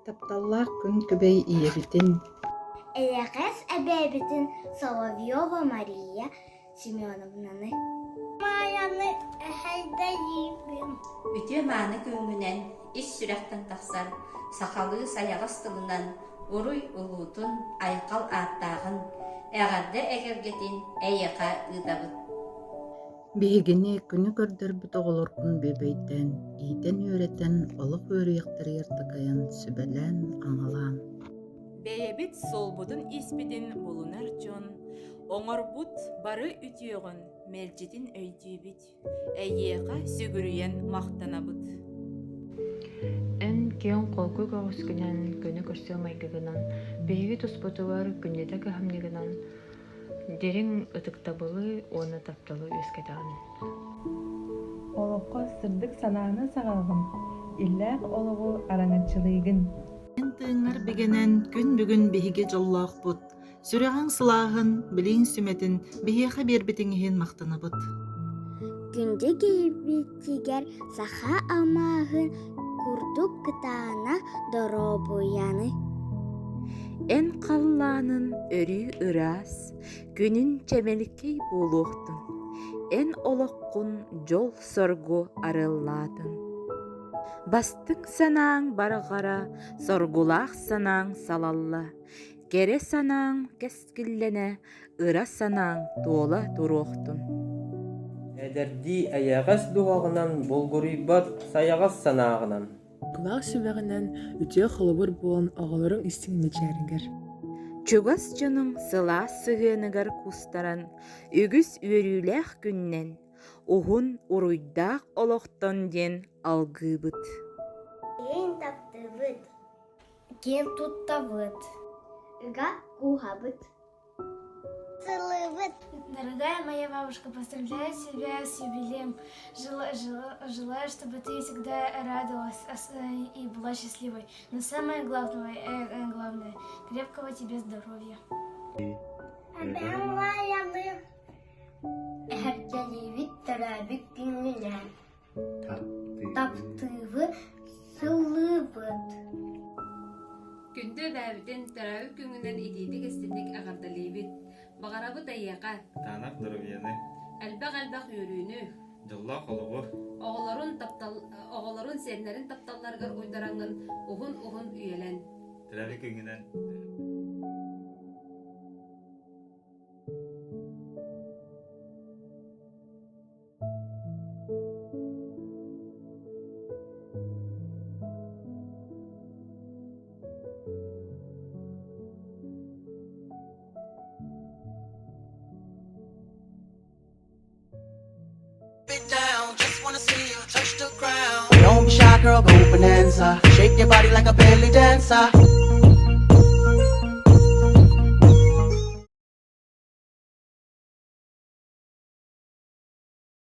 Тапталлаах күн күбэй ийэбитин Эйэҕэс эбээбитин Соловьева Мария Семеновнаны Маайаны эһэйдэйиибин Үтүө-мааны күҥҥүнэн ис сүрэхтэн тахсар сахалыы сайаҕас тылынан уруй улуутун, айхал ааттааҕын, эҕэрдэ эгэлгэтин эйиэхэ ыытабыт. Биһигини күнү көрдөрбүт оҕолоргун бүөбэйдээн, иитэн-үөрэтэн, олох үөрүйэхтэригэр такайан, сүбэлээн-амалаан. Бэйэбит суолбутун-ииспитин булунар дьон оҥорбут бары үтүөҕүн мэлдьитин өйдүүбүт, эйиэхэ сүгүрүйэн махтанабыт. Эн киэҥ-холку көҕүскүнэн, көнө көрсүө майгыгынан, биһиги туспутугар күннэтэ кыһамньыгынан Дириҥ ытыктабылы уонна тапталы үөскэтэҕин. Олоххо сырдык санааны саҕаҕын, иллээх олоҕу араҥаччылыыгын. Эн тыыҥҥар бигэнэн күн бүгүн биһиги дьоллоохпут, сүрэҕиҥ сылааһын, билииҥ сүмэтин биһиэхэ биэрбитиҥ иһин махтанабыт. Күндү киһибитигэр саха алмааһын курдук кытаанах доруобуйаны Эн халлаанын өрүү ыраас, күнүн чэмэлкэй буолуохтун, эн олоххун дьол-соргу арыаллаатын. Бастыҥ санааҥ барҕара, соргулаах санааҥ салалла, кэрэ санааҥ кэскиллэнэ, ыра санааҥ туола туруохтун. Эдэрдии эйэҕэс дууһаҕынан булгуруйбат сайаҕас санааҕынан Кылаас сүбэҕинэн үтүө холобур буолан оҕолоруҥ истиҥ мичээригэр Чугас дьонуҥ сылаас сыһыаныгар кустаран, үгүс үөрүүлээх күннэн, уһун уруйдаах олохтон диэн алгыыбыт. Иһин таптыыбыт, киэн туттабыт, ыга кууһабыт. Целует. Дорогая моя бабушка, поздравляю тебя с юбилеем. Желаю, желаю, чтобы ты всегда радовалась и была счастливой. Но самое главное, э, главное, крепкого тебе здоровья. Эһэрдэлиибит төрөөбүт күҥҥүнэн Таптыыбыт, сыллыыбыт. Күндү эбээбитин төрөөбүт күҥҥүнэн итиитик-истиҥник эҕэрдэлиибит! Баҕарабыт эйиэхэ Кытаанах доруобуйаны, элбэх-элбэх үөрүүнү, дьоллоох олоҕу, оҕолорун таптал оҕолорун сиэннэрин тапталларыгар уйдараҥҥын уһун-уһун үйэлэн. Төрөөбүт күҥҥүнэн Don't be shy, girl, go bonanza. Shake your body like a belly dancer.